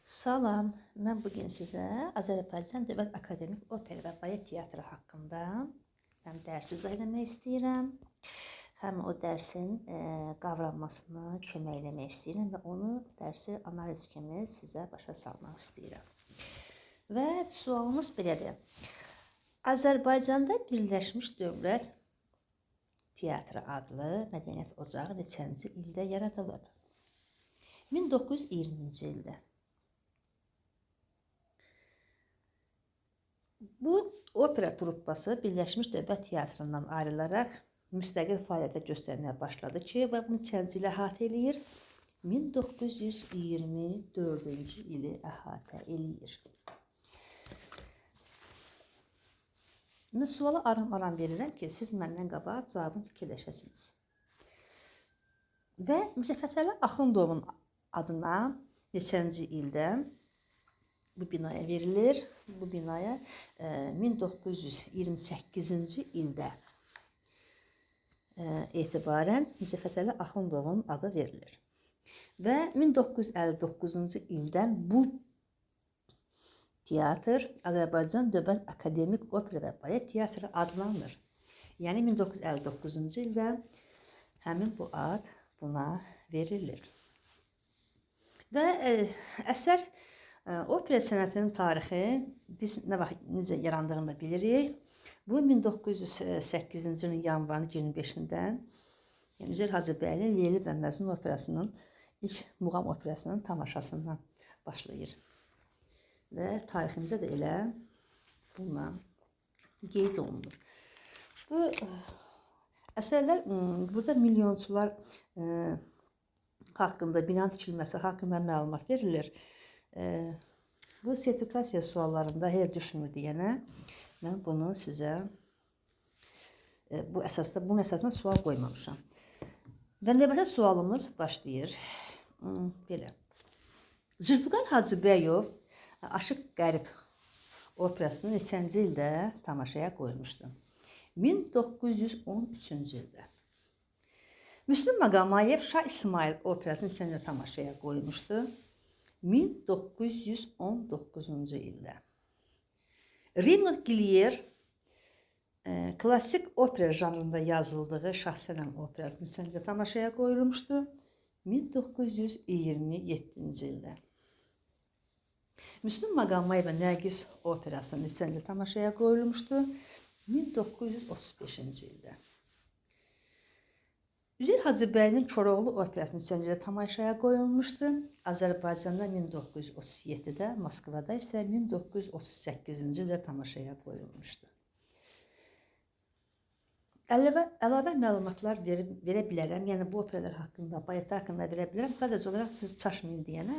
Salam, mən bu gün sizə Azərbaycan Dövlət Akademik Opera və Balet Teatrı haqqında həm dərs izah eləmək istəyirəm, həm o dərsin qavranmasına kömək eləmək istəyirəm və onu dərsi analiz kimi sizə başa salmaq istəyirəm. Və sualımız belədir. Azərbaycanda Birləşmiş Dövlət Teatrı adlı mədəniyyət ocağı neçənci ildə yaradılıb? 1920-ci ildə. Bu opera truppası Birləşmiş Dövlət Teatrından ayrılaraq müstəqil fəaliyyətə göstərməyə başladı ki, və bunu neçənci ili əhatə eləyir? 1924-cü ili əhatə eləyir. Mən sualı aram-aram verirəm ki, siz məndən qabaq cavabını fikirləşəsiniz. Və Mirzə Fətəli Axundovun adına neçənci ildə bu binaya verilir? Bu binaya 1928-ci ildə etibarən Mirzə Fətəli Axundovun adı verilir. Və 1959-cu ildən bu teatr Azərbaycan Dövlət Akademik Opera və Balet Teatrı adlanır. Yəni 1959-cu ildə həmin bu ad buna verilir. Və əsər opera sənətinin tarixi biz nə vaxt necə yarandığını da bilirik. Bu 1908-ci ilin yanvarın 25-dən, yəni Üzeyir Hacıbəyli Leyli və Məcnun operasının ilk muğam operasının tamaşasından başlayır. Və tariximizə də elə bununla qeyd olunur. Bu əsərlər burada milyonçular haqqında, binanın tikilməsi haqqında məlumat verilir. Bu sertifikasiya suallarında elə düşmür deyənə mən bunu sizə bu əsasda bunun əsasına sual qoymamışam. Və növbəti sualımız başlayır. Belə. Zülfüqar Hacıbəyov Aşıq Qərib operasını neçənci ildə tamaşaya qoymuşdu? 1913-cü ildə. Müslüm Maqamayev Şah İsmayıl operasını neçənci ildə tamaşaya qoymuşdu? 1919-cu ildə. Raymond Gillier klassik opera janrında yazıldığı Şahsənəm operasını neçənci ildə tamaşaya qoyulmuşdu? 1927-ci ildə. Müslüm Maqamayev Nərgiz operası neçənci ildə tamaşaya qoyulmuşdu? 1935-ci ildə. Üzeyir Hacıbəylinin Koroğlu operası neçənci ildə tamaşaya qoyulmuşdu? Azərbaycanda 1937-də, Moskvada isə 1938-ci ildə tamaşaya qoyulmuşdu. Əlavə məlumatlar verə bilərəm. Yəni bu operalar haqqında, baletlər haqqında verə bilərəm. Sadəcə olaraq siz çaşmayın deyənə,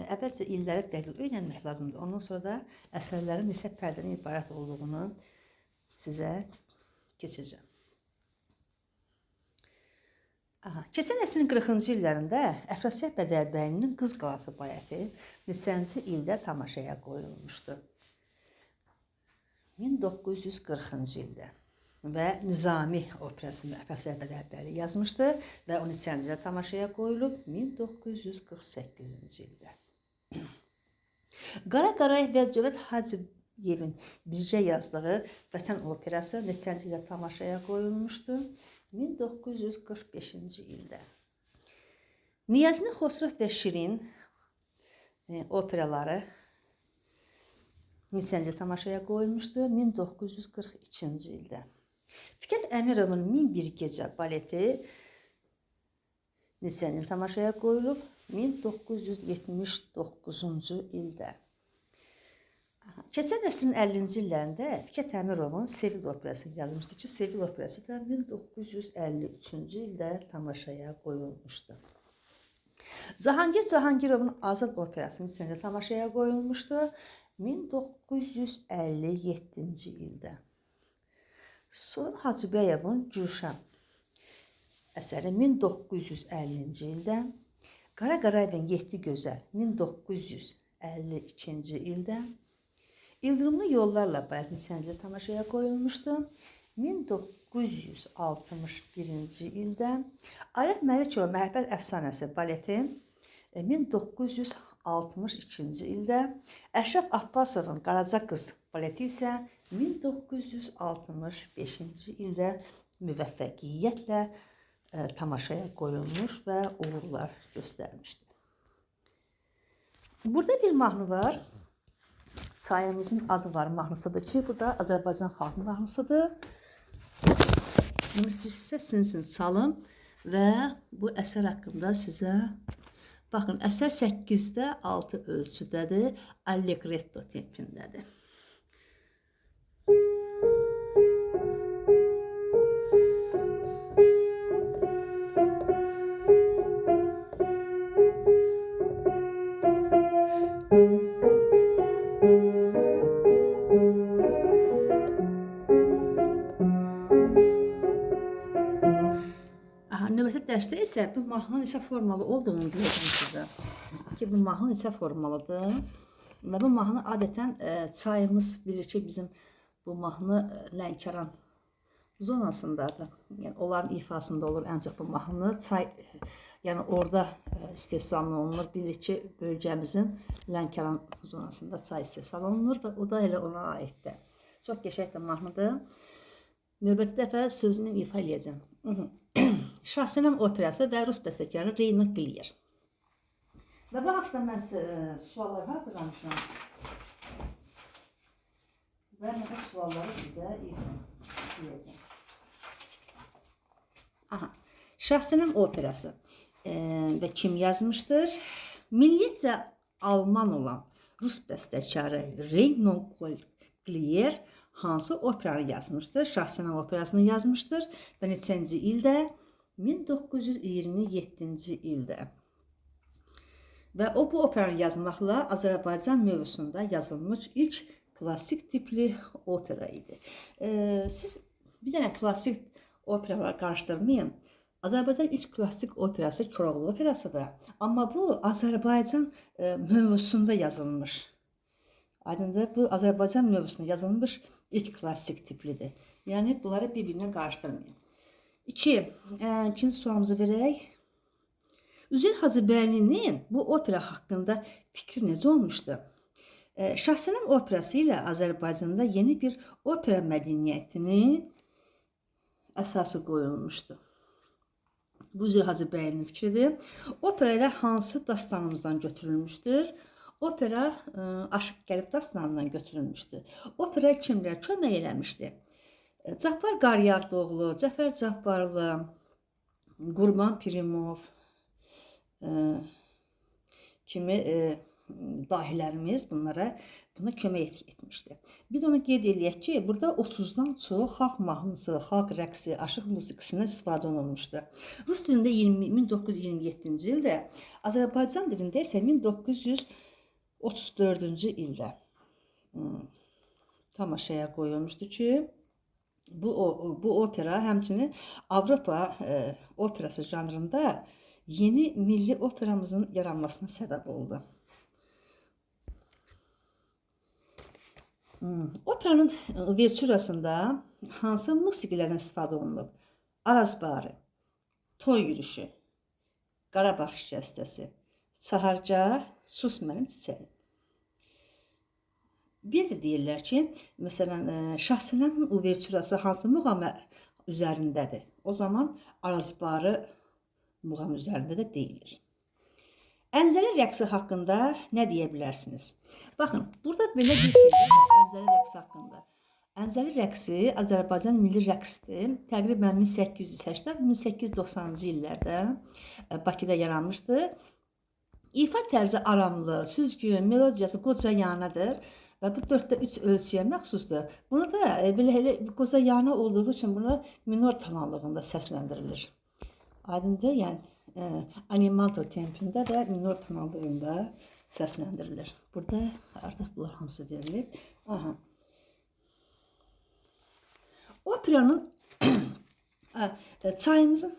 əvvəlcə illəri dəqiq öyrənmək lazımdır. Ondan sonra da əsərlərin neçə pərdədən ibarət olduğunu sizə keçəcəm. Aha. Keçən əsrin 40-cı illərində Əfrasiyab Bədəlbəylinin Qız Qalası baleti neçənci ildə tamaşaya qoyulmuşdu? 1940-cı ildə. Və Nizami operasını Əfrasiyab Bədəlbəyli yazmışdı və o neçənci ildə tamaşaya qoyulub? 1948-ci ildə. Qara Qarayev və Cövət Hacıyevin bircə yazdığı Vətən operası neçənci ildə tamaşaya qoyulmuşdu? 1945-ci ildə. Niyazini Xosrov və Şirin operaları neçənci tamaşaya qoyulmuşdu? 1942-ci ildə. Fikrət Əmirovun 1001 Gecə baleti neçənci il tamaşaya qoyulub? 1979-cu ildə. Keçən əsrin 50-ci illərində Fikrət Əmirovun Sevil operasını yazmışdı ki, Sevil operası da 1953-cü ildə tamaşaya qoyulmuşdu. Cahangir Cahangirovun Azad operasını neçənci tamaşaya qoyulmuşdu? 1957-ci ildə. Sultan Hacıbəyovun Gülşən əsəri 1950-ci ildə, Qara Qarayevin Yeddi Gözəl 1952-ci ildə, İldırımlı Yollarla balet neçənci ildə tamaşaya qoyulmuşdu? 1961-ci ildə. Arif Məlikova Məhəbbət Əfsanəsi baleti 1960 1962-ci ildə, Əşrəf Abbasovun Qaraca qız baleti isə 1965-ci ildə müvəffəqiyyətlə tamaşaya qoyulmuş və uğurlar göstərmişdi. Burada bir mahnı var. Çayımızın adı var mahnısıdır ki, bu da Azərbaycan xalq mahnısıdır. Bunu istəyirsinizsə sizin üçün çalım və bu əsər haqqında sizə baxın, əsər 8-də 6 ölçüdədir, allegretto tempindədir. Növbəti dərsdə isə bu mahnının neçə formalı olduğunu deyəcəm sizə. Ki, bu mahnı neçə formalıdır. Və bu mahnı adətən çayımız bilir ki, bizim bu mahnı Lənkəran zonasındadır. Yəni onların ifasında olur ən çox bu mahnı. Çay, yəni orada istehsal olunur. Bilirik ki, bölgəmizin Lənkəran zonasında çay istehsal olunur və o da elə ona aiddir. Çox qəşəng də mahnıdır. Növbəti dəfə sözünü ifa eləyəcəm. Şahsənəm operası və rus bəstəkarı Reyno Glier. Və bu haqda mən sizə suallar hazırlamışam. Və mən o sualları sizə ifa eləyəcəm. Aha. Şahsənəm operası və kim yazmışdır? Milliyyətcə Alman olan rus bəstəkarı Reyno Glier hansı operanı yazmışdır? Şahsənəm operasını yazmışdır və neçənci ildə? 1927-ci ildə. Və o bu operanı yazmaqla Azərbaycan mövzusunda yazılmış ilk klassik tipli opera idi. Siz bir dənə klassik operalar qarışdırmayın. Azərbaycan ilk klassik operası Koroğlu operasıdır. Amma bu Azərbaycan mövzusunda yazılmış. Aydındır, bu Azərbaycan mövzusunda yazılmış ilk klassik tiplidir. Yəni bunları bir-birinə qarışdırmayın. İkinci sualımızı verək. Üzeyir Hacıbəylinin bu opera haqqında fikri necə olmuşdu? Şahsənəm operası ilə Azərbaycanda yeni bir opera mədəniyyətinin əsası qoyulmuşdu. Bu Üzeyir Hacıbəylinin fikridir. Opera ilə hansı dastanımızdan götürülmüşdür? Opera Aşıq Qərib dastanından götürülmüşdür. Opera kimlər kömək eləmişdi? Cabbar Qaryağdıoğlu, Cəfər Cabbarlı, Qurban Pirimov kimi dahilərimiz buna kömək etmişdi. Bir də onu qeyd eləyək ki, burada 30-dan çox xalq mahnısı, xalq rəqsi, aşıq musiqisindən istifadə olunmuşdu. Rus dilində 1927-ci ildə, Azərbaycan dilində isə 1934-cü ildə tamaşaya qoyulmuşdu ki, bu opera həmçinin Avropa operası janrında yeni milli operamızın yaranmasına səbəb oldu. Operanın uvertürasında hansı musiqilərdən istifadə olunub? Arazbarı, Toy yürüşü, Qarabağ şikəstəsi, Çahargah, Sus mənim çiçəyim. Bir də deyirlər ki, məsələn, Şahsənəmin uvertürası hansı muğamı üzərindədir? O zaman Arazbarı muğam üzərində də deyilir. Ənzəli rəqsi haqqında nə deyə bilərsiniz? Baxın, burada belə bir şey var ənzəli rəqsi haqqında. Ənzəli rəqsi Azərbaycan milli rəqsidir. Təqribən 1880-1890-cı illərdə Bakıda yaranmışdı. İfa tərzi aramlı, süzgün, melodiyası qocayanadır və bu 4-də 3 ölçüyə məxsusdur. Bunu da belə elə qocayana olduğu üçün bunu minor tonallığında səsləndirilir. Aydındır, yəni animato tempində və minor tonallığında səsləndirilir. Burada artıq bunlar hamısı verilib. Aha. Operanın çayımızın,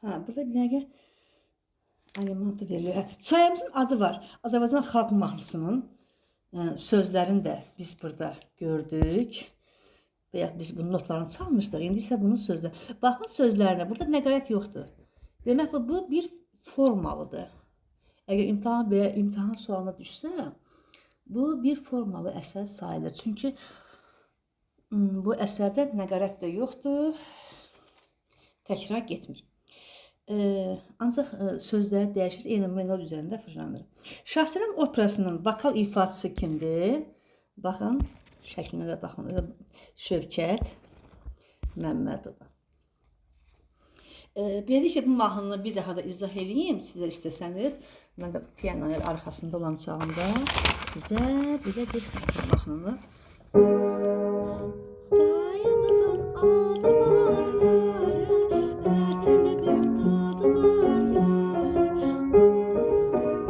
burada bir dəqiqə animato verilir. Çayımızın adı var. Azərbaycan xalq mahnısının sözlərini də biz burada gördük. Bayaq biz bunun notlarını çalmışdıq. İndi isə bunun sözləri. Baxın sözlərinə. Burada nəqarət yoxdur. Demək bu bir formalıdır. Əgər imtahan belə imtahan sualına düşsə, bu bir formalı əsər sayılır. Çünki bu əsərdə nəqarət də yoxdur, təkrar getmir. Ancaq sözləri dəyişir, eyni melodiya üzərində fırlanır. Şahsənəm operasının vokal ifaçısı kimdir? Baxın, şəklinə də baxın. Şövkət Məmmədova. Beləliklə bu mahnını bir daha da izah eləyim sizə istəsəniz. Mən də pianonun arxasında olan çağında sizə belə bir mahnını